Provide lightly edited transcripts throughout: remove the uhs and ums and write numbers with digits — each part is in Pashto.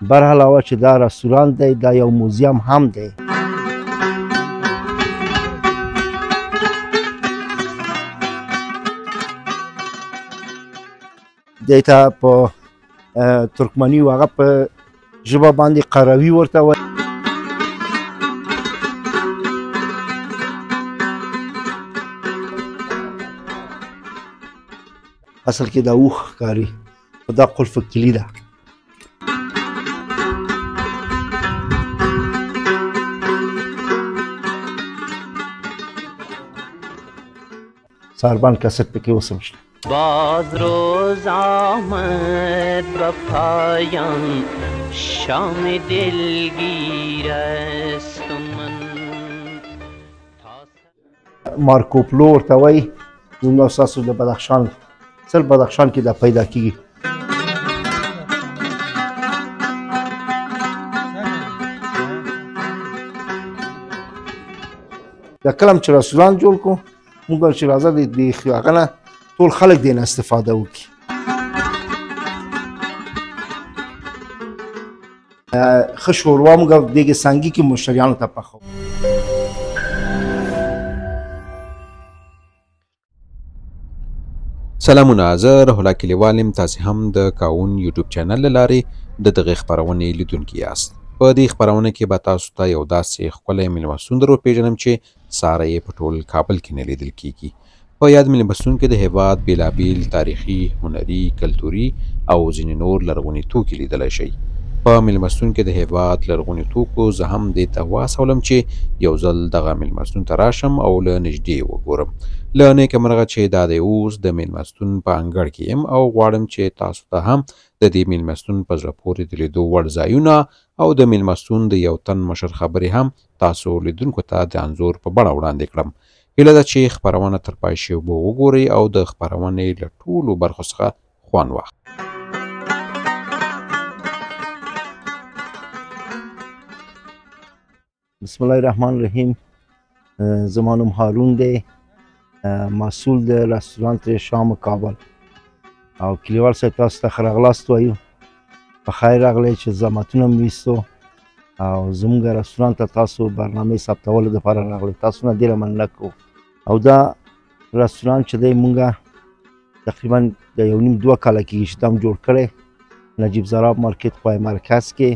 بر علاوه چې دا رستورانت دی، دا یو موزیم هم دی. دی ته په ترکمني او هغه په ژبه باندې قروي ورته وایي. اصل کې دا اوښ ښکاري، خو دا قلف کلي ده. ساربان کسټ پکې اوس هم شته. باز روز آمد به پایان شام دلگیر است من. مارکوپلو ورته وایي. زموږ او ستاسو د بدخشان، صرف بدخشان کې دا پیدا کیږي. دا کله هم چې رستورانت جوړ کړو، موږ ویل چې راځه د هغه نه ټول خلک دې نه استفاده وکړي. ښه شوروا موږ دې سنګي کې مشتریانو ته پخوو. سلامونه، زه روح الله کلیوال یم. تاسې هم د کاوون یوټیوب چینل له لارې د دغې خپرونې لیدونکي یاست. په دې خپرونه کې به تاسو ته یو داسې ښکلی میلمستون در وپېژنم چې ساری یې په ټول کابل کې نه لیدل کیږي. په یاد میلمستون کې د هېواد بېلابېل تاریخي، هنري، کلتوري او ځینې نور لرغوني توکي لیدلی شئ. په میلمستون کې د هېواد لرغوني توکو زه هم دې ته وهڅولم چې یو ځل دغه میلمستون ته راشم او له نږدې وګورم. له نیکه مرغه چې دا دی اوس د میلمستون په انګړ کې یم او غواړم چې تاسو ته هم د دې میلمستون په زړه پورې د لیدو وړ ځایونه او د میلمستون د یو تن مشر خبرې هم تاسو لیدونکو ته د انځور په بڼه وړاندې کړم. هیله ده چې خپرونه تر پای شېبو وګورئ او د خپرونې له ټولو برخو څخه خوند واخلئ. بسم الله الرحمن الرحیم. زما نوم هارون دی، مسؤل د رستورانت شام کابل. او کلیوال صاحب تاسو ته ښه راغلاست وایو. په خیر راغلی چې زحمتونه مو ویستو او زموږ رستورانت ته تاسو برنامې ثبتولو دپاره راغلی، تاسو نه ډېره مننه کوو. او دا رستورانت چې دی، موږ تقریبا د یو نیم دوه کاله کېږي چې دا مو جوړ کړی، نجیب زراب مارکیټ خوای مرکز کې،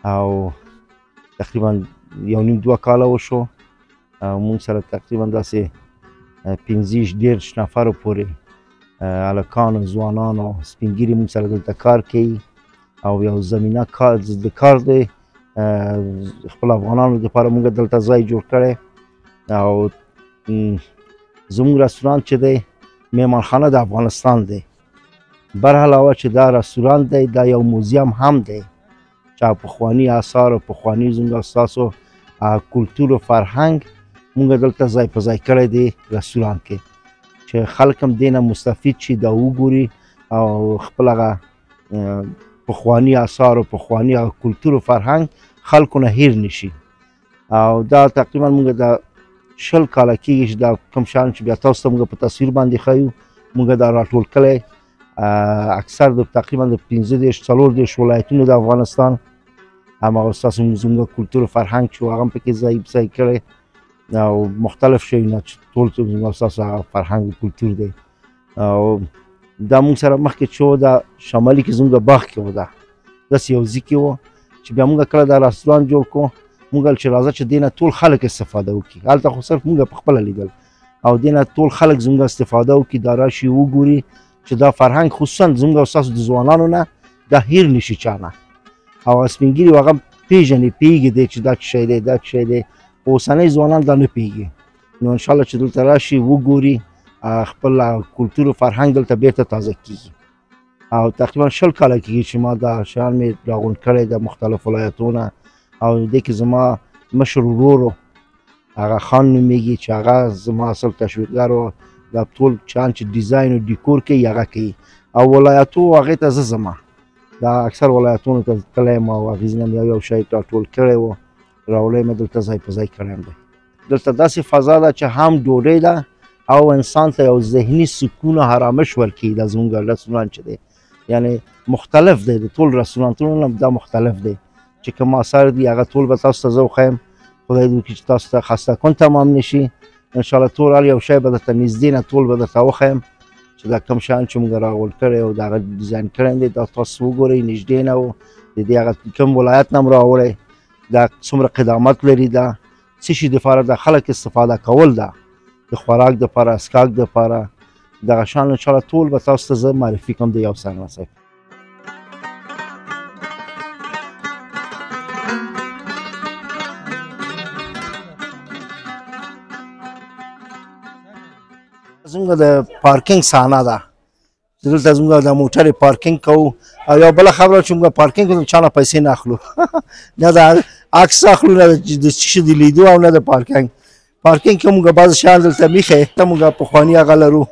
او تقریبا یو نیم دوه کاله وشو. او موږ سره تقریبا داسې 25 30 نفرو پورې هلکانو، ځوانانو، سپین ږیري موږ سره دلته کار کوي. او یو زمینه کار د کار دی خپل افغانانو دپاره موږ دلته ځای جوړ کړی. او زموږ رستورانت چې دی، میهمانخانه د افغانستان دی. بر علاوه چې دا رستورانت دی، دا یو موزیم هم دی چې پخواني آثار او پخواني زموږ ستاسو کلتور او فرهنګ موږ دلته ځای په ځای کړی دی رستورانت کې، چې خلک هم دې نه مستفید شي، دا وګوري او خپل هغه پخواني آثار او پخواني هغه کلتور او فرهنګ خلکو نه هېر نه شي. او دا تقریبا موږ دا 20 کاله کېږي چې دا کوم شیان چې بیا تاسو ته موږ په تصویر باندې ښیو، موږ دا راټول کړی. اکثر د تقریبا د 35 34 ولایتونو د افغانستان هماغه ستاسو زموږ کلتور او فرهنګ چې هغه هم پکې ځای په ځای کړی او مختلف شیونه چې ټول زموږ ستاسو هغه فرهنګ او کلتور دی. او دا موږ سره مخکې چې و، دا شمالي کې زموږ باغ کې و، دا داسې یو ځای کې و چې بیا موږ کله دا رستورانت جوړ کړو، موږ ویل چې راځه چې دې نه ټول خلک استفاده وکړي. هلته خو صرف موږ په خپله لیدل، او دې نه ټول خلک زموږ استفاده وکړي، دا راشي وګوري چې دا فرهنګ خصوصا زموږ او ستاسو د ځوانانو نه دا هېر نه شي چا نه. او سپین ږیري هغه پېژني، پوهېږي دی چې دا څه شی دی، دا څه شی دی، خو اوسنۍ ځوانان دا نه پوهېږي. نو انشاءالله چې دلته راشي وګوري، خپل کلتور او فرهنګ دلته بېرته تازه کېږي. او تقریبا 20 کاله کېږي چې ما دا شیان مې راغونډ کړی د مختلف ولایتونو. او دې کې زما مشر ورور هغه خان نومېږي چې هغه زما اصل تشویقګر و، دا ټول شیان چې ډیزاین او دیکور کوي هغه کوي. او ولایتو هغې ته زه ځم، دا اکثر ولایتونو ته تللی یم او هغې ځینې مې یو یو شی راټول کړی و، راوړی مې دلته ځای په ځای کړی دی. دلته داسې فضا ده چې هم ډوډۍ ده او انسان ته یو ذهني سکون او آرامش ورکوي. دا زموږ رستورانت چې دی، یعنی مختلف دی، د ټول رستورانتونو نه دا مختلف دی. چې کوم آثار دي هغه ټول به تاسو ته زه وښیم. خدای دې وکړي چې تاسو ته خسته کن تمام نشي انشاءالله. ټول هر یو شی به درته نږدې نه ټول به درته وښیم چې دا کوم شیان چې موږ راغونډ کړی او د هغه ډیزاین کړی دی، دا تاسو وګورئ نږدې نه و. د دې هغه کوم ولایت نه هم راوړی، دا څومره قدامت لري، دا څه شي دپاره د خلک استفاده کول، ده د خوراک دپاره، اسکاک دپاره، دغه شان انشاءالله ټول به تاسو ته زه معرفي کوم د یو سر صاحب. زموږ د پارکینګ صحنه ده، دلته زموږ د موټر پارکینګ کوو. او یو بله خبره چې موږ پارکینګ کوو، چا نه پیسې نه اخلو، نه د عکس اخلو، نه د څه شي د لیدو او نه د پارکینګ. پارکینګ کې موږ بعضې شیان دلته میښی، ته موږ پخواني هغه لرو،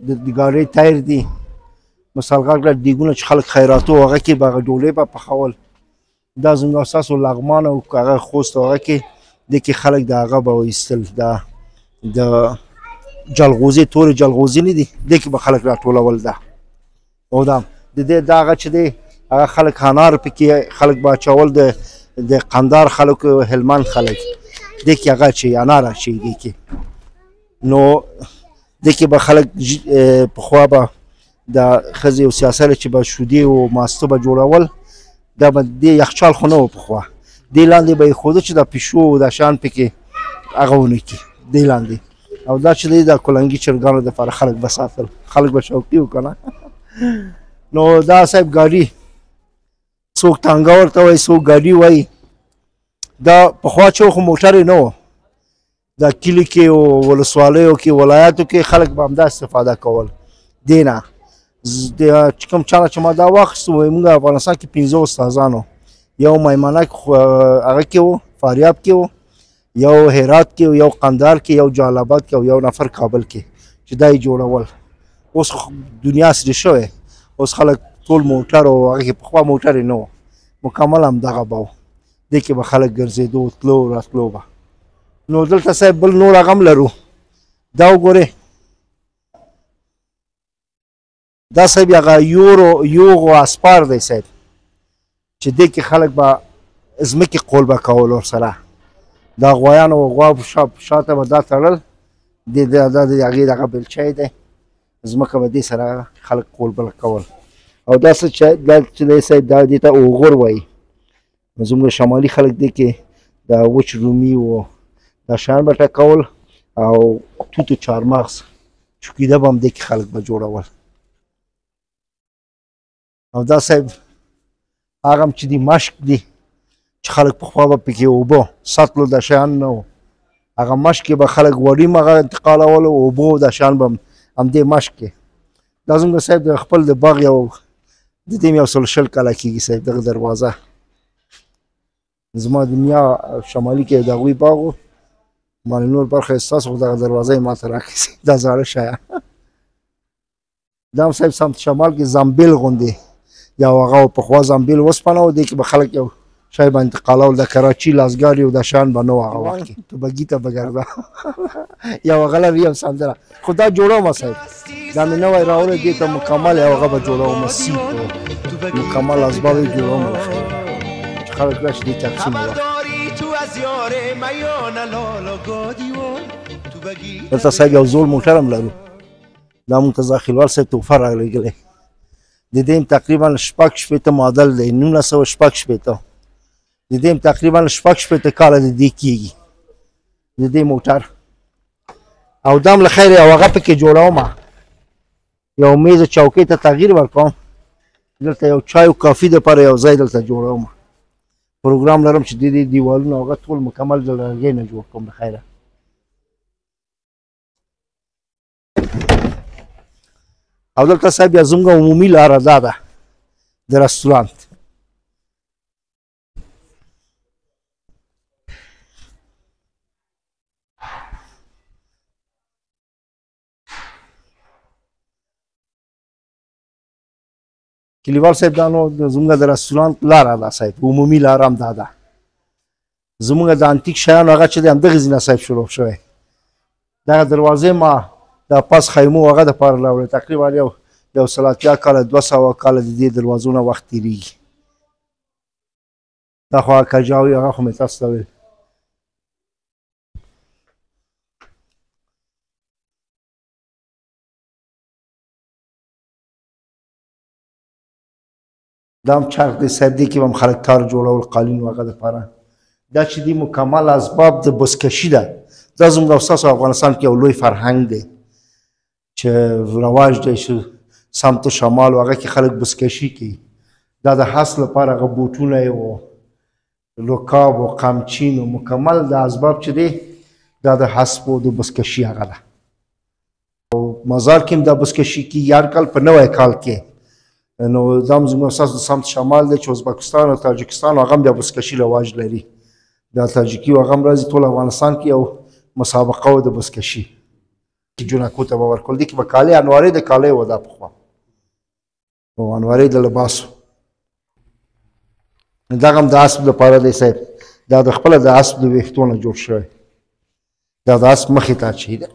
د ګاډۍ تایر دي، مثال غږ کړه دیګونه چې خلک خیراتو هغه کې به هغه ډولۍ به پخول. دا زموږ ستاسو لغمان او هغه خوست هغه کې دې کې خلک د هغه به وایستل، دا د جلغوزې، تورې جلغوزې نه دي، دې کې به خلک راټولول. ده او دا د دې دا هغه چې دی هغه خلک انار پکې خلک به اچول، د قندار خلک، هلمند خلک دې کې هغه اچوي، انار اچوي دې کې. نو دې کې به خلک پخوا به د ښځې او سیاسره چې به شودې او ماسته به جوړول، دا به دې یخچال خو نه و پخوا، دې لاندې به یې ښوده چې دا پیشو او دا شیان پکې هغه ونه کړي دې لاندې. او دا چې دی دا کلنګي چرګانو دپاره خلک به ساتل، خلک به شوقي وو که نه. نو دا صاحب ګاډي، څوک ټانګه ورته وایي، څوک ګاډي وایي. دا پخوا چې خو موټر یې نه و، دا کلي کې او ولسوالیو کې ولایاتو کې خلک به همدا استفاده کول دې نه. چې کوم چا نه چې ما دا واخیست، وایي موږ افغانستان کې 5 استادان وو، یو میمنه هغه کې و، فاریاب کې و، یو هرات کې، یو قندهار کې، یو جلال آباد کې او یو نفر کابل کې چې دا یې جوړول. اوس دنیا عصري شوې، اوس خلک ټول موټر او هغه کې پخوا موټر یې نه و، مکمل همدغه به و، دې کې به خلک ګرځېدو، تلو راتلو به. نو دلته صاحب بل نور هغه هم لرو، دا وګورئ، دا صاحب هغه یوغو اسپار دی صاحب، چې دې کې خلک به ځمکې قول به کول ورسره. دا غویانو غوا شاته به دا تړل، دا د هغې دغه بلچی دی، ځمکه به دې سره خلک قول به کول. او دا څه چې دی صاحب دا دې ته اوغور وایي، زموږ شمالي خلک دې کې دا وچ رومي و دا شیان به ټکول، او توت و چارمغز چوکیده به هم دې کې خلک به جوړول. او دا صاحب هغه هم چې دي مشک دي چې خلک پخوا به پکې اوبه ساتلو، دا شیان نه و، هغه مشک کې به خلک غوړي هم هغه انتقالول، اوبه دا شیان به همدې مشک کې. دا زموږ صاحب د خپل د باغ یو د دې 120 کاله کېږي صاحب دغه دروازه، زما د نیا شمالي کې د هغوی باغ و، مال نور برخه یې ستاسو، خو دغه دروازه یې ماته راکړې دا زاړه شیان. دا هم صاحب سمت شمال کې زنبیل غوندې یو هغه و، پخوا زنبیل وسپنه و، دې کې به خلک یو شی به انتقالول، د کراچي لاسګاډي او دا شیان به نه و هغه وخت کې، ته بګي ته به ګرځه یو هغه لري یو سندره، خو دا جوړوم صاحب، دا مې نوی راوړی، دې ته مکمل یو هغه به جوړوم، سیټ مکمل اسباب یې جوړوم له خیره چې خلک راشي دې کې عکسونه واخلي. دلته صاحب یو زوړ موټر هم لرو، دا مونږ ته زاخیلوال صاحب تحفه رالیږلی، د دې تقریبا 66 ماډل دی، 1966، د دې تقریبا 66 کاله د دې کېږي د دې موټر. او دا هم له خیره یو هغه پکې جوړوم، یو میز چوکۍ ته تغییر ورکوم، دلته یو چای او کافي دپاره یو ځای دلته جوړوم. پروګرام لرم چې د دې دیوالونه هغه ټول مکمل د لرګۍ نه جوړ کړم له خیره. او دلته صاحب بیا زموږ عمومي لاره دا ده د رستورانت. کلیوال صاحب دا نو زموږ د رستورانت لاره ده صاحب، عمومي لاره هم دا ده. زموږ د انتیک شیانو هغه چې دی همدغې ځای نه صاحب شروع شوی. دغه دروازې ما د پاس خیمو هغه دپاره راوړی، تقریبا 180 کاله 200 کاله د دې دروازو نه وخت تېرېږي. دا خو هغه کجاوي هغه خو مې تاسو ته ویل. دا هم چرخ دی صاحب، دې کې به هم خلک تار جوړول قالین و هغه دپاره. دا چې دي مکمل اسباب د بزکشي ده. دا زموږ او ستاسو افغانستان کې یو لوی فرهنګ دی چې رواج دی چې سمت شمال و هغه کې خلک بزکشي کوي. دا د حس لپاره هغه بوټونه یې و، لوکاب و قمچین و مکمل د اسباب چې دی دا د حسب و د بزکشي هغه ده. او مزار کې هم دا بزکشي کېږي هر کال په نوی کال کې. نو دا هم زموږ ستاسو د سمت شمال دی چې ازبکستان او تاجکستان هغه هم بیا بزکشي رواج لري. دا تاجکي او هغه هم راځي ټول افغانستان کې یو مسابقه وه د بزکشي کې جنکو ته به ورکول. دې کې به کالې انوارې د کالۍ وه دا پخوا او انوارې د لباس و. دغه هم د اسپ دپاره دی صاحب. دا د خپله د اسپ د ویښتو نه جوړ شوی. دا د اسپ مخې ته اچوي ده.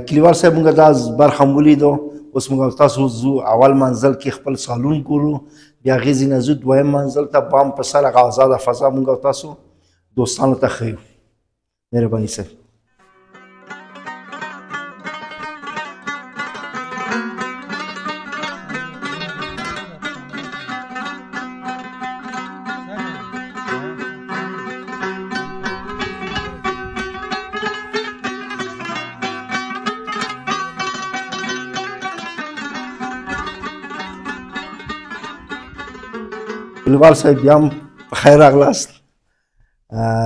کلیوال صاحب موږ دا برخه هم ولیدو. اوس موږ تاسو ځو اول منزل کې خپل سالون ګورو، بیا هغې ځای نه ځو دویم منزل ته بام په سر هغه ازاده فضا موږ تاسو دوستانو ته ښیو. مهرباني صاحب. کلیوال صاحب بیا هم په خیر راغلاست.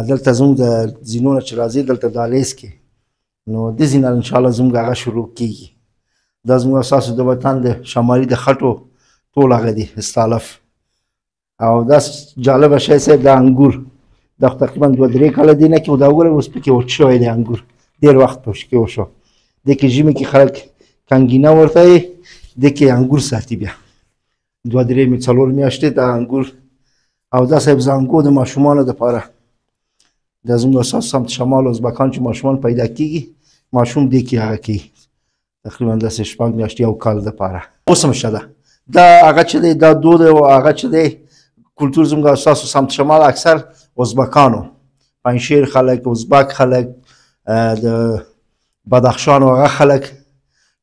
دلته زموږ د زینو نه چې راځي دلته دهلیز کې، نو دې ځای نه انشاءالله زموږ هغه شروع کېږي. دا زموږ ستاسو د وطن د شمالي د خټو ټول هغه دي استالف. او دا جالبه شی صاحب دا انګور، دا خو تقریبا 2-3 کاله دی نه کې، خو دا وګوره اوس پکې وچ شوی دی انګور، ډېر وخت پکې وشو. دې کې ژمي کې خلک کنګینه ورته یې، دې کې انګور ساتي بیا 2-3 4 میاشتې دا انګور. او دا صاحب زانګو د ماشومانو دپاره، دا زموږ ستاسو سمت شمال ازبکان چې ماشومان پیدا کېږي، ماشوم دې کې هغه کوي تقریبا داسې 6 میاشتې یو کال دپاره. اوس هم شته ده. دا هغه چې دی دا دود او هغه چې دی کلتور زموږ ستاسو سمت شمال اکثر ازبکانو، پنجشیر خلک، ازبک خلک، د بدخشان او هغه خلک،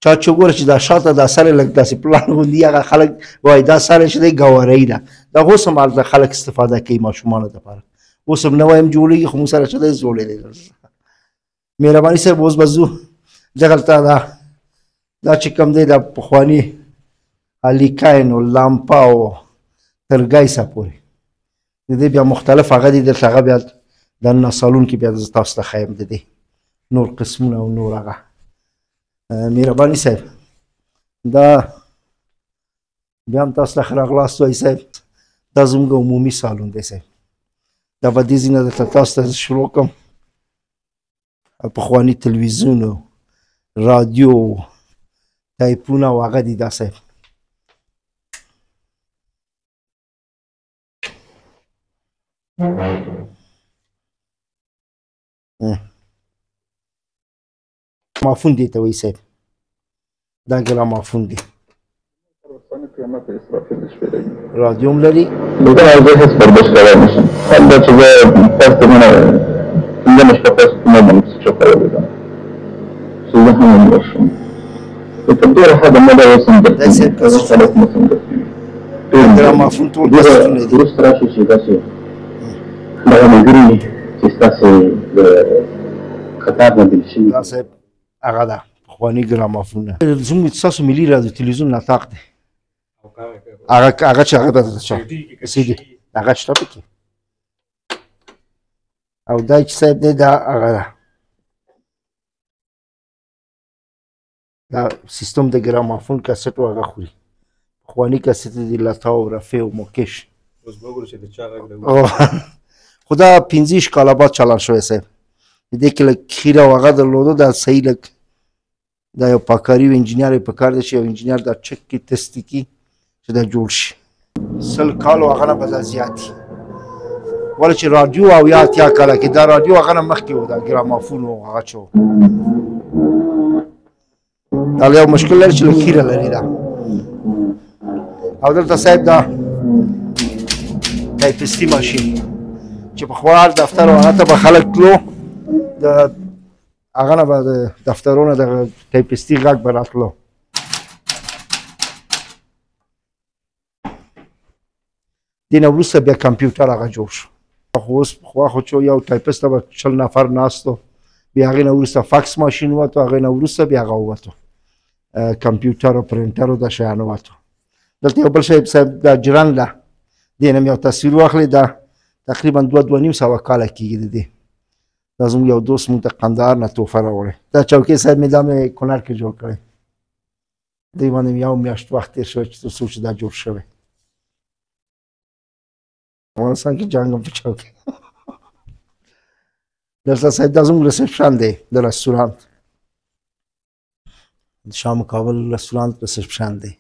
چا چې وګوره چې دا شاته دا سر لږ داسې پلان غوندي هغه خلک وایي دا سر چې دی ګاورۍ ده. دا اوس هم هلته خلک استفاده کوي ماشومانو دپاره. اوس هم نوی هم جوړېږي خو موږ سره چې دی زوړی دی. مهرباني صاحب اوس به ځو دغلته دا چې کوم دی دا پخواني الیکاین او لامپا او تر ګایسه پورې د دې بیا مختلف هغه دي. دلته هغه بیا دننه سالون کې بیا زه تاسو ته ښیم د دې نور قسمونه او نور هغه. مهرباني صاحب دا بیا هم تاسو ته ښه راغلاست وایي صاحب. دا زموږ عمومي سالون دی صاحب. دا به دې ځای نه درته تاسو ته شروع کړم. پخواني تلویزیون او رادیو تایپونه او هغه دي دا صاحب. مافون دې ته وایي صاحب، دا ګرامافون دی. رادیو هم لري. زه هېڅ برداشت کولی نه شم. حال دا چې زه تاسو ته مینه پنځمه شپه تاسو ته نه څه چا کولې ده چې زه هم ومړ شم. تر ډېره حده مه دا اوس هم درکوي، خلک مو هم درکوي. ګرامافون ټول کسټونه دي. وروسته راشي چې داسې دغه ملګري چې ستاسې د قطار نه بېل شوي. دا صاحب هغه ده پخواني ګرامافونه. زموږ ستاسو ملي رادیو تلویزیون نطاق دی. هغه هغه چې هغه درته چا سي ډي هغه شته پکې. او دا چې صاحب دی دا هغه ده، دا سیستم د ګرامافون کسټ او هغه خوري. پخواني کسټ دي لتا او رفیع او مکش. اوس به وګورو چې د چا غږ راوځي. خو دا 25 کاله بعد چالان شوی صاحب. دې کې لږ خیره او هغه درلوده، دا صحیح لږ دا یو پاکاري او انجینر یې پکار دی چې یو انجینر دا چک کړي تست کړي چې دا جوړ شي. 100 کالو هغه نه به دا زیات وي. ولې چې راډیو 70 80 کاله کې دا راډیو هغه نه مخکې و، دا ګرامافون و هغه چې و. دا یو مشکل لري چې لږ خیره لري دا. او دلته صاحب دا ټایپستي ماشین چې پخوا هر دفتر و هغه ته به خلک تلو، د هغه نه به د دفترونو دغه ټایپستي غږ به راتلو. دې نه وروسته بیا کمپیوټر هغه جوړ شو. خو اوس پخوا خو چې یو ټایپست ته به 20 نفر ناست و، بیا هغې نه وروسته فکس ماشین ووتو، هغې نه وروسته بیا هغه ووتو کمپیوټر او پرنټر او دا شیان ووتو. دلته یو بل شی صاحب دا جرن ده، دې نه مې یو تصویر واخلې، دا تقریبا 2-2.5 کاله کېږي د دې. دا زموږ یو دوست موږ ته قندهار نه تحفه راوړې. دا چوکۍ صاحب مې دا مې کنړ کې جوړ کړی، دې باندې مې یو میاشت وخت تېر شوی چې تر څو چې دا جوړ شوی. افغانستان کې جنګ هم په چوکۍ. دلته صاحب دا زموږ reception دی د رستورانت، د شام کابل رستورانت reception دی.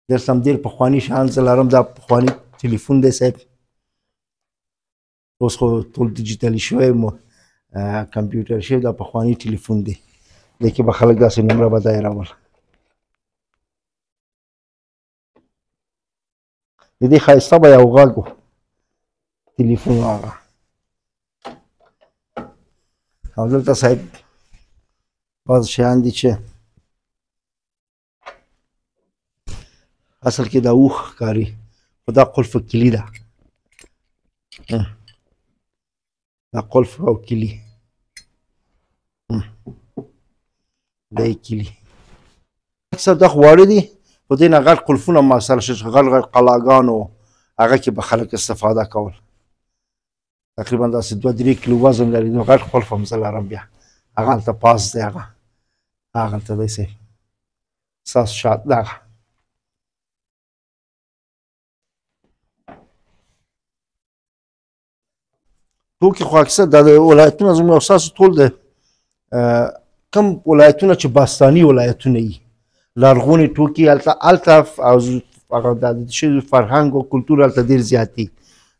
دلته هم ډېر پخواني شیان زه لرم. دا پخوانی ټلیفون دی صاحب، اوس خو ټول ډیجیټالي شوی، کمپیوټر شوی. دا پخوانی ټلیفون دی، دې کې به خلک داسې نمره به دایرول. د دې ښایسته به یو غږ و ټلیفون هغه. او دلته صاحب بعض شیان دي چې اصل کې دا اوښ ښکاري، خو دا قلف کلي ده، دا قلف او کلي دا یې کلي. اکثر دا خو واړه دي، خو دې نه غټ قلفونه ما سره شي چې غټ غټ قلاګانو هغه کې به خلک استفاده کول. تقریبا داسې 2-3 کیلو وزن لري، نو غټ قلف هم زه لرم. بیا هغه هلته پاس دی، هغه هغلته دی صاحب ستاسو شات دغه. توکي خو اکثر دا د ولایتونه زموږ او ستاسو ټول د کوم ولایتونه چې باستاني ولایتونه دي، لرغوني توکي هلته هلته او هغه د شي فرهنګ او کلتور هلته ډېر زیات دي.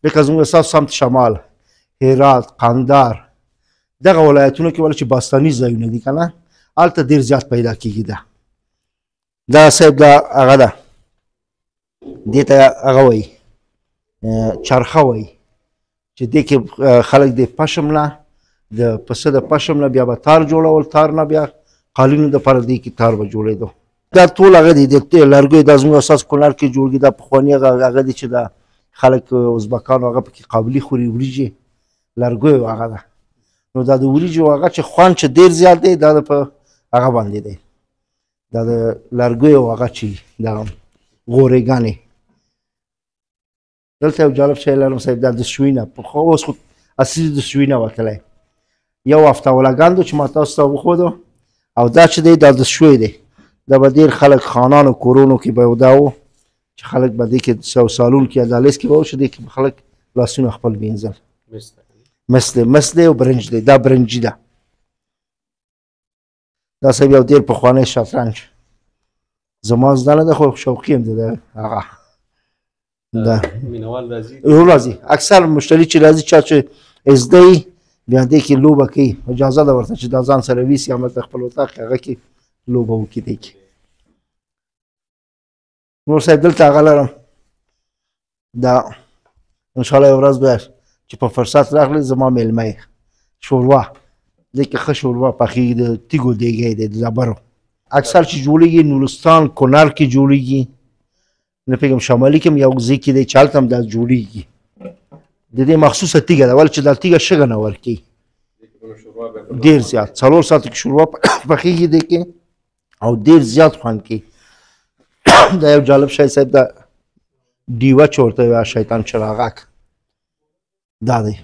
لکه زموږ ستاسو سمت شمال، هرات، قندهار، دغه ولایتونو کې ولې چې باستاني ځایونه دي که نه، هلته ډېر زیات پیدا کېږي. دا دا صاحب دا هغه ده، دې ته هغه وایي چرخه وایي، چې دې کې خلک د پشم نه، د پسه د پشم نه بیا به تار جوړول، تار نه بیا قالینو دپاره دې کې تار به جوړېدو. دا ټول هغه دي د لرګیو، دا زموږ اساس کنړ کې جوړېږي. دا پخواني هغه هغه دي چې دا خلک ازبکانو هغه پکې قابلي خوري، وریجې لرګیو هغه ده. نو دا د وریجو هغه چې خوند چې ډېر زیات دی، دا په هغه باندې دی، دا د لرګیو هغه چې دغه غورېګانې. دلته یو جالب شی لرم صاحب، دا د سوی نه، پخوا اوس خو اصلي د سوی نه وتلی، یو هفته ولګاندو چې ما تاسو ته وښودو. او دا چې دی دا د سوی دی، دا به ډېر خلک خانانو کورونو کې به دا و چې خلک به دې کې یو سالون کې دهلیز کې به و چې دې کې به خلک لاسونه خپل وینځل. مس دی، مس دی او برنج دی، دا برنجي ده. دا صاحب یو ډېر پخوانی شطرنج، زما زده نه ده خو شوقي یم د هغه. دا مینوال راځي، راځي اکثر مشتري چې راځي، چا چې زده وي بیا دې کې لوبه کوي، اجازه ده ورته چې دا ځان سره ویسي، هملته خپل اتاق هغه کې لوبه وکړي دې کې. نور صاحب دلته هغه لرم، دا انشاءالله یو ورځ به چې په فرصت راغلی زما مېلمه یې، شوروا دې کې ښه شوروا پخېږي، د تیږو دیګی دی، د ډبرو. اکثر چې جوړېږي نورستان کنړ کې جوړېږي، نه پوهېږم شمالي کې هم یو ځای کې دی چې هلته هم دا جوړېږي. د دې مخصوصه تیږه ده، ولې چې دا تیږه شګه نه ورکوي ډېر زیات، 4 ساعتو کې شوروا پخېږي دې کې او ډېر زیات خوند کوي. دا یو جالب شی صاحب، دا ډیوه چې ورته وایي شیطان چراغک، دا دی،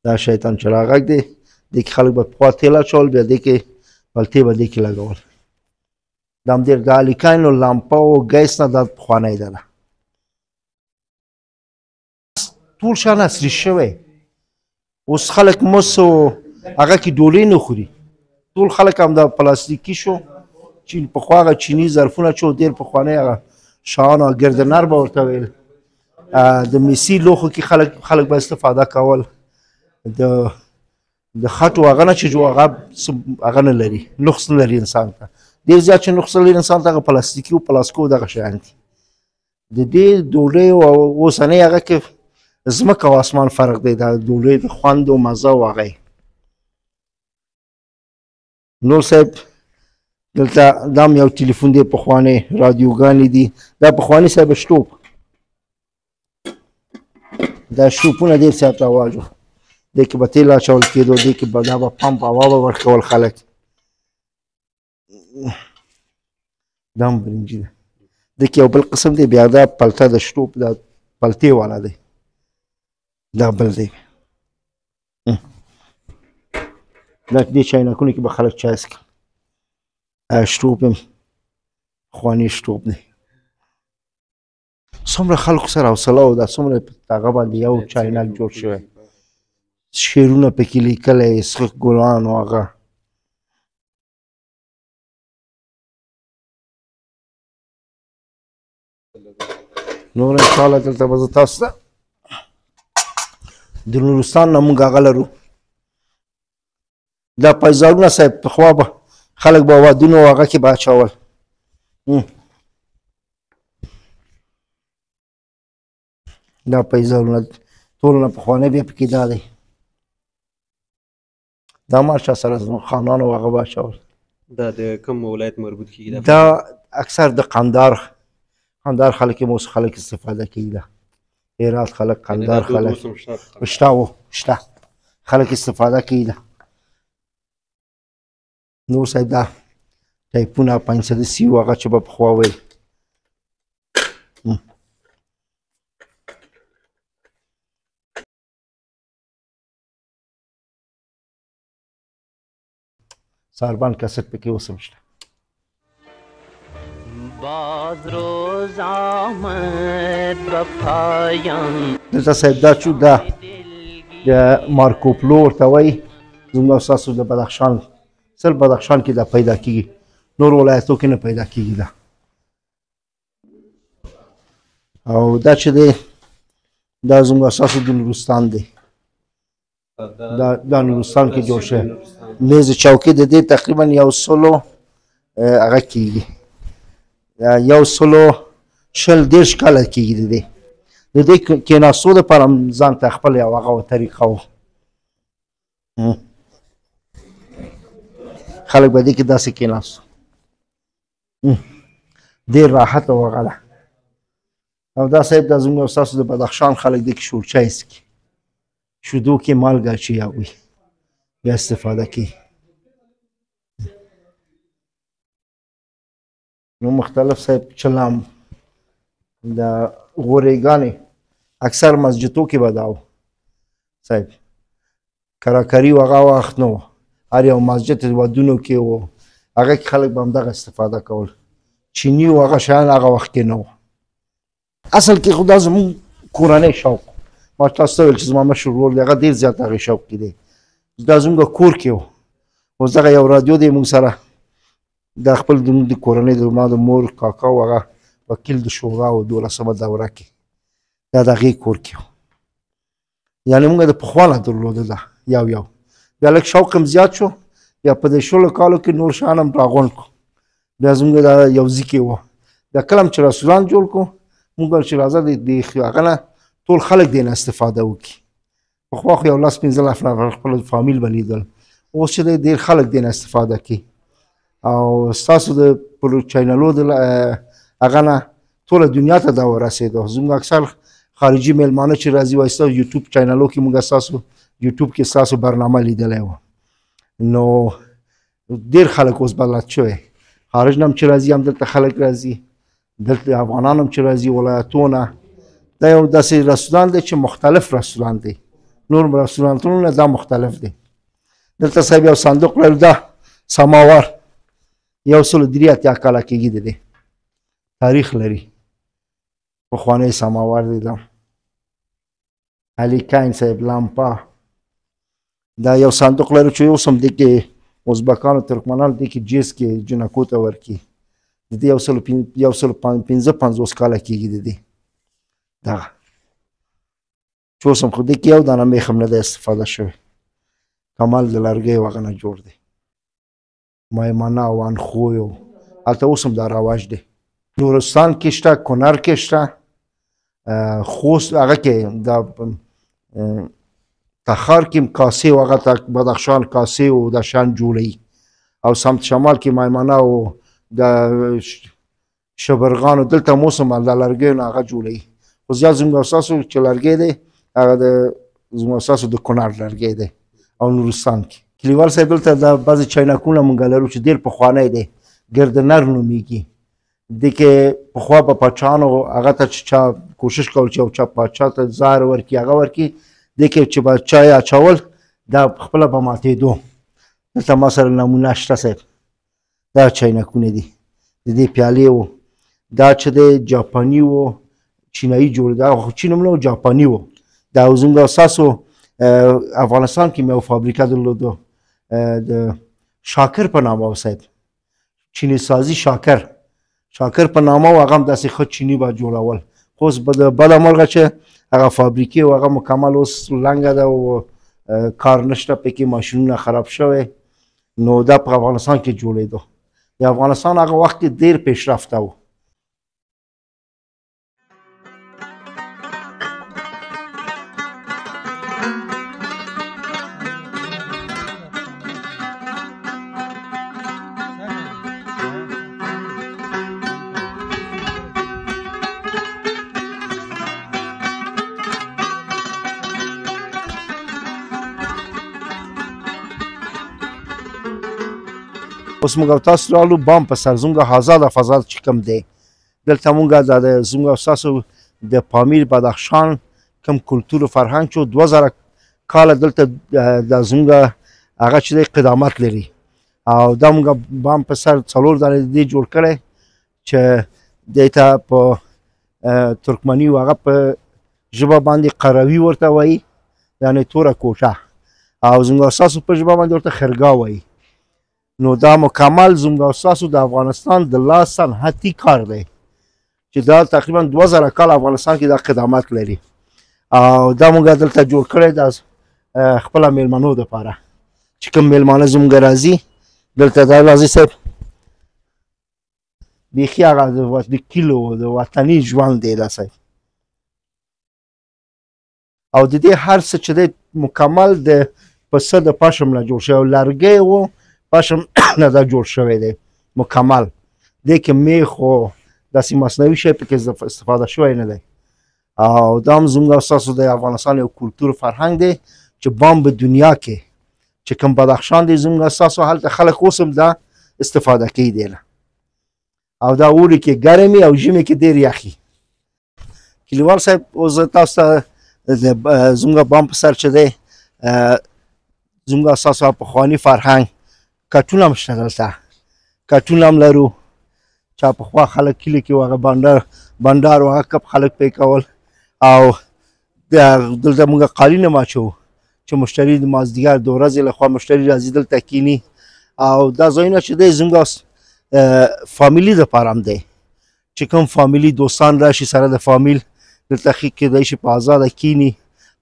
دا شیطان چراغک دی. دې کې خلک به پخوا تېل اچول، بیا دې کې بلتې به دې کې لګول. دا هم ډېر د الیکاینو لمپه او ګیس نه دا پخوانی ده. ټول شیان عصري شوی، اوس خلک مس او هغه کې ډولۍ نه خوري، ټول خلک هم دا پلاستیکي شو. چین پخوا هغه چیني ظرفونه چې ډېر پخوانی هغه شیان او ګردنر به ورته ویل، د میسي لوښو کې خلک به استفاده کول. د خټو هغه نه چې جوړ هغه نه لري، نقص نه لري انسان ته. ډېر زیات چې نقص لري انسان ته هغه پلاستیکي او پلاسکو دغه شیان دي. د دې ډوډۍ او اوسنۍ هغه کې ځمکه او اسمان فرق دی. دا ډوډۍ د خوند او مزه او هغه. نور صاحب دلته دا هم یو ټلیفون دی، پخوانی رادیوګانې دي. دا پخوانی صاحب شټوپ، دا شټوپونه ډېر زیات رواج و. دې کې به تیل اچول کېدو، دې کې به دا به پمپ هوا به ورکول خلک. دا هم برنجي ده. دې کې یو بل قسم دی بیا، دا پلته د شټوپ، دا پلتې والا دی، دا بل دی. دا دې چاینکونو کې به خلک چای څښي. شټوپ هم پخوانی شټوپ دی. څومره خلکو سره حوصله و، دا څومره هغه باندې یو چاینک جوړ شوی، شعرونه پکې لیکلی، سرخ ګلان او هغه. نور انشاءالله دلته به زه تاسو ته د نورستان نه موږ هغه لرو. دا پیزارونه صاحب پخوا به خلک به ودونو او هغه کې به اچول. دا پیزارونه ټول نه پخوانی بیا پکې دا دی. دا مار چا سره زموږ خانانو هغه به اچول. دا د کوم ولایت مربوط کیږي؟ دا اکثر د قندار، قندار خلک یې اوس خلک استفاده کوي. دا هرات خلک، قندار خلک شته و شته خلک استفاده کوي. دا نور صاحب دا ټایپونه 530 و هغه چې به پخوا ویل. ساربان کسټ پکې اوس هم شته. باز روز آمد به پایان. دلته صاحب دا چې دا د مارکوپلو ورته وایي، زموږ او ستاسو د بدخشان، صرف بدخشان کې دا پیدا کیږي، نور ولایتو کې نه پیدا کیږي دا. او دا چې دی دا زموږ او ستاسو د نورستان دی، دا نورستان کې جوړ شوی. میز چوکۍ د دې تقریبا 100 هغه کیږي، 120 کاله کیږي. د دې کېناستو دپاره هم ځان ته خپل یو هغه طریقه وه. خلک به دې کې داسې کېناستو، ډېر راحت او هغه ده. او دا صاحب دا زموږ او ستاسو د بدخشان خلک دې کې شور چای څکي، شیدو کې مالګه اچوي، هغوی بیا استفاده کوي. نو مختلف صاحب چلام د غورېګانې اکثر مسجدو کې به دا و صاحب. کراکري و هغه وخت نه و، هر یو مسجد ودونو کې و، هغه کې خلک به همدغه استفاده کول. چیني و هغه شیان هغه وخت کې نه و. اصل کې خو دا زموږ کورنۍ شوق، ما تاسو ته ویل چې زما مشر ورور دی، هغه ډېر زیات هغې شوق کې دی. دا زموږ کور کې و، اوس دغه یو رادیو دی موږ سره، دا خپل زموږ د کورنۍ د ما د مور کاکا و، هغه وکیل د شورا و 12مه دوره کې، دا د هغې کور کې و. یعنې موږ د پخوا نه درلوده دا یو یو. بیا لږ شوق هم زیات شو، بیا په دې 20 کالو کې نور شیان هم راغونډ کړو. بیا زموږ دا یو ځای کې و. بیا کله هم چې رسولان جوړ کړو، موږ ویل چې راځه د هغه نه ټول خلک دې نه استفاده وکړي. پخوا خو یو 10-15 نفر خپل فامیل به لیدل، اوس چې دی ډېر خلک دې نه استفاده کوي. او ستاسو د پر چینلو د هغه نه ټوله دنیا ته دا ورسېدو. زموږ اکثر خارجي میلمانه چې راځي وایي ستاسو یوټیوب چینلو کې موږ ستاسو یوټیوب کې ستاسو برنامه لیدلی وه. نو ډېر خلک اوس بلد شوی، خارج نه هم چې راځي هم دلته خلک راځي، دلته افغانان هم چې راځي ولایتونه. دا یو داسې رستورانت دی چې مختلف رستورانت دی، نور رستورانتونه دا مختلف دی. دلته صاحب یو صندوق لرو، دا سماور 183 کاله کېږي، د دې تاریخ لري، پخوانی سماور دی. دا علي کاین صاحب لامپا، دا یو صندوق لرو چې اوس هم دې کې ازبکانو ترکمنانو دې کې جیز کې جنکو ته ورکي. د دې 155 کاله کېږي د دې دغه. چې اوس هم خو دې کې یو دانه میخ هم نه دی استفاده شوی، کمال د لرګیو هغه نه جوړ دی. میمنه او انخوی هلته اوس هم دا رواج دی. نورستان کې شته، کنر کې شته، خوست هغه کې، د تخار کې هم کاسې او هغه بدخشان کاسې او دا شیان جوړوي، او سمت شمال کې میمنه او د شبرغان دلته هم اوس هم د لرګیو نه هغه جوړوي. خو زیات زموږ او ستاسو چې لرګی دی هغه د زموږ او ستاسو د کنړ لرګی دی او نورستان کې. کلیوال صاحب دلته دا بعضې چاینکونه مونږ لرو چې ډېر پخوانی دی، ګردنر نومیږي. دې کې پخوا به پاچاهانو هغه ته چې چا کوشش کول چې یو چا پاچا ته زهر ورکړي هغه ورکړي، دې کې چې به چای اچول دا خپله به ماتېدو. دلته ما سره نمونه شته صاحب، دا چاینکونه دي، د دې پیالې و، دا چې دی جاپاني و، چینایي جوړ، دا خو چین هم نه و، جاپاني و. دا زموږ ستاسو افغانستان کې مې یو فابریکه درلوده د شاکر په نامه و صاحب، چیني سازي شاکر، شاکر په نامه و، هغه هم داسې ښه چیني به جوړول. خو اوس بده مرغه چې هغه فابریکې و هغه مکمل اوس لنګه ده او کار نشته پکې، ماشینونه خراب شوی. نو دا په افغانستان کې جوړېدو. د افغانستان هغه وخت کې ډېر پیشرفته و. اوس موږ او تاسو رالو بام په سر، زموږ آزاده فضا چې کوم دی دلته موږ د زموږ او ستاسو د پامیر بدخشان کوم کلتور و فرهنګ چې 2000 کاله دلته د زموږ هغه چې دی قدامت لري. او دا موږ بام په سر 4 دانې دې جوړ کړی چې دی ته په ترکمني او هغه په ژبه باندې قروي ورته وایي، یعنې توره کوټه، او زموږ او ستاسو په ژبه باندې ورته خرګاه وایي. نو دا مکمل زموږ او ستاسو د افغانستان د لاس صنعتي کار دی چې دا تقریبا 2000 کال افغانستان کې دا قدامت لري. او دا موږ دلته جوړ کړی د خپله میلمنو دپاره چې کوم میلمانه زموږ راځي دلته. دا راځي صاحب بیخي هغه د کلو د وطني ژوند دی دا صاحب. او د دې هر څه چې دی مکمل د پسه د پشم نه جوړ شوی او لرګی و پشم نه دا جوړ شوی دی مکمل. دې کې میخ و داسې مصنوعي شی پکې استفاده شوی نه دی. او دا هم زموږ او ستاسو د افغانستان یو کلتور فرهنګ دی چې بام په دنیا کې چې کوم بدخشان دی زموږ او ستاسو هلته خلک اوس هم دا استفاده کوي دی. او دا اوړي کې ګرمي او ژمي کې ډېر یخي. کلیوال صاحب اوس زه تاسو ته زموږ بام په سر چې دی زموږ او ستاسو پخواني فرهنګ کټونه هم شته دلته، کټونه هم لرو. چا پخوا خلک کلي کې هغه بنډار او هغه کپ خلک پې کول. او دلته موږ قالین هم اچوو چې مشتري د مازدیګر د ورځې لخوا مشتري راځي دلته کیني. او دا ځایونه چې دی زموږ فامیلي دپاره هم دی چې کوم فامیلي دوستان راشي سره د فامیل دلته ښه کېدای شي په ازاده کیني،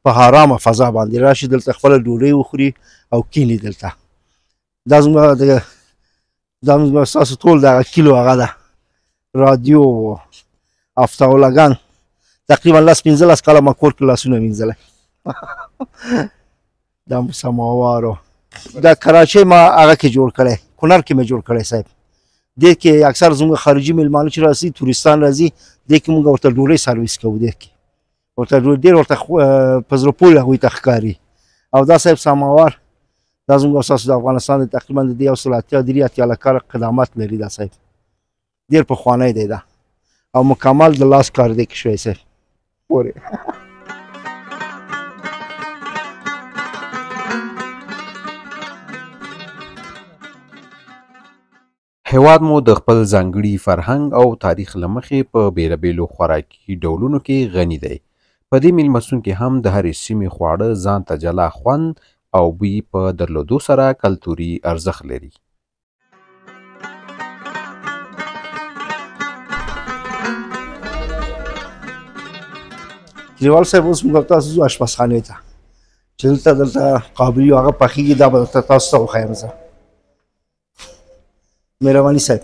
په آرامه فضا باندې راشي دلته خپله ډوډۍ وخوري او کیني دلته. دا زموږ دا زموږ ستاسو ټول دغه کیلو هغه ده، رادیو و افتاولګان. تقریبا 10 15 کاله ما کور کې لاسونه مینځلی. دا سماوار و دا کراچۍ ما هغه کې جوړ کړی، کنر کې مې جوړ کړی صاحب. دې کې اکثر زموږ خارجي میلمانه چې راځي، توریستان راځي، دې کې موږ ورته ډوډۍ سرویس کوو. دې کې ورته ډېر ورته په زړه پورې هغوی ته ښکاري. او دا صاحب سماوار دا زموږ او ستاسو د افغانستان د تقریبا د دې 183 80 کاله قدامت لري. دا صاحب ډېر پخوانی دی دا، او مکمل د لاس کار دی کې شوی صاحب پورې. هیواد مو د خپل ځانګړي فرهنګ او تاریخ له مخې په بېلابېلو خوراکي ډولونو کې غني دی. په دې میلمستون کې هم د هرې سیمې خواړه ځان ته جلا خوند او بوی په درلودو سره کلتوري ارزښت لري. کلیوال صاحب اوس موږ تاسو ځو آشپزخانې ته چې دلته قابلي هغه پخېږي، دا به درته تاسو ته وښایم زه. مهرباني صاحب.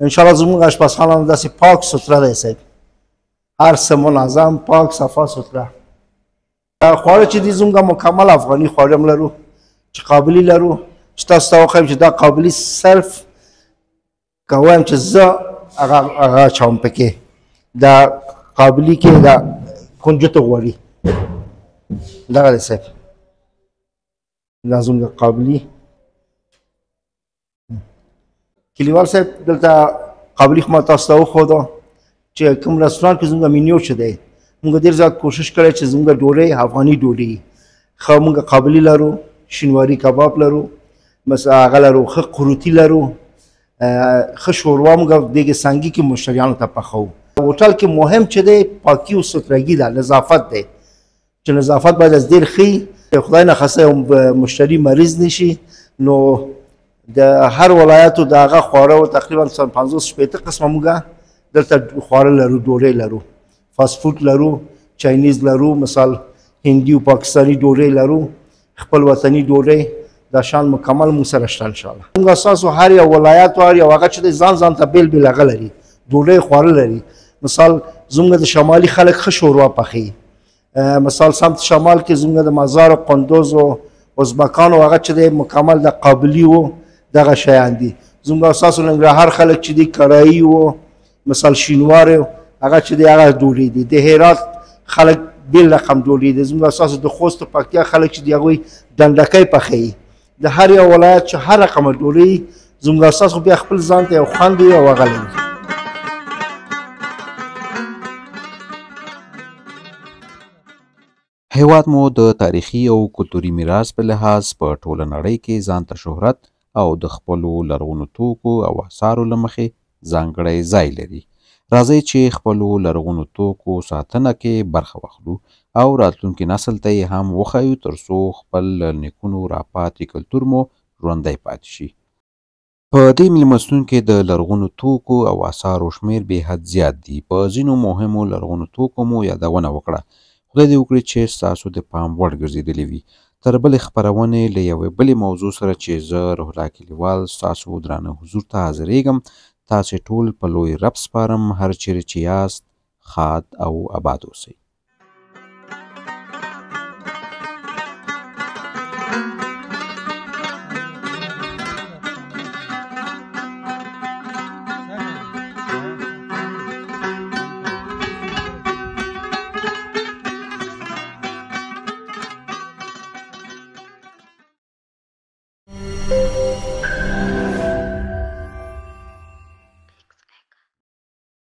انشاءالله زموږ آشپزخانه هم داسې پاک سوتره دی صاحب، هر څه منظم پاک صفا سوتره. خواړه چې دي زموږ مکمل افغاني خواړه هم لرو چې قابلي لرو، چې تاسو ته وښایم چې دا قابلي صرف که وایم چې زه هغه اچوم پکې، دا قابلي کې دا کنجتو غوړي دغه دی صاحب، دا زموږ قابلي. کلیوال صاحب دلته قابلي خو ما تاسو ته وښوده چې کوم رستورانت کې زموږ مینیو چې دی، موږ ډېر زیات کوشش کړی چې زموږ ډوډۍ افغاني ډوډۍ ښه، موږ قابلي لرو، شینواري کباب لرو، مثلا هغه لرو، ښه قروتي لرو، ښه شوروا موږ دیګ سنګي کې مشتریانو ته پخوو. هوټل کې مهم چې دی پاکي او سترګي ده، نظافت دی، چې نظافت باید از ډېر ښه وي. خدای نخواسته یو مشتري مریض نشي، نو د هر ولایتو د هغه خواړه تقریبا 50-60 قسمه موږ دلته خواړه لرو، ډوډۍ لرو، فاست فوډ لرو، چاینیز لرو، مثال هندي او پاکستاني ډوډۍ لرو، خپل وطني ډوډۍ، دا شان مکمل موږ سره شته انشاءالله. موږ ستاسو هر یو ولایت او هر یو هغه چې دی ځان ځان ته بېل بېل هغه لري، ډوډۍ خواړه لري. مثال زموږ د شمالي خلک ښه شوروا پخوي، مثال سمت شمال کې زموږ د مزار او قندوز او ازبکانو هغه چې دی مکمل د قابلي و دغه شیان دي. زموږ ستاسو ننګرهار خلک چې دي کړایي و، مثال شینوار هغه چې دی هغه ډوډۍ دي. د هرات خلک بېل رقم ډوډۍ دي. زموږ ستاسو د خوست او پکتیا خلک چې دي هغوی ډنډکۍ پخوي. د هر یو ولایت چې هر رقم ډوډۍ زموږ ستاسو بیا خپل ځان ته یو خوند او هغه لري. هیواد مو د تاریخي او کلتوري میراث په لحاظ په ټوله نړۍ کې ځان ته شهرت او د خپلو لرغونو توکو او آثارو له مخې ځانګړی ځای لري. راځئ چې خپلو لرغونو توکو ساتنه کې برخه واخلو او راتلونکي نسل ته یې هم وښیو، تر څو خپل له نیکونو راپاتې کلتور مو ژوندی پاتې شي. په دې میلمستون کې د لرغونو توکو او آثارو شمېر بې حد زیات دي. په ځینو مهمو لرغونو توکو مو یادونه وکړه. خدای دې وکړي چې ستاسو د پام وړ ګرځېدلي وي. تر بلې خپرونې له یوې بلې موضوع سره چې زه روح الله کلیوال ستاسو درانه حضور ته حاضرېږم، تاسې ټول په لوی رب سپارم. هر چیرې چې یاست ښاد او اباد اوسئ.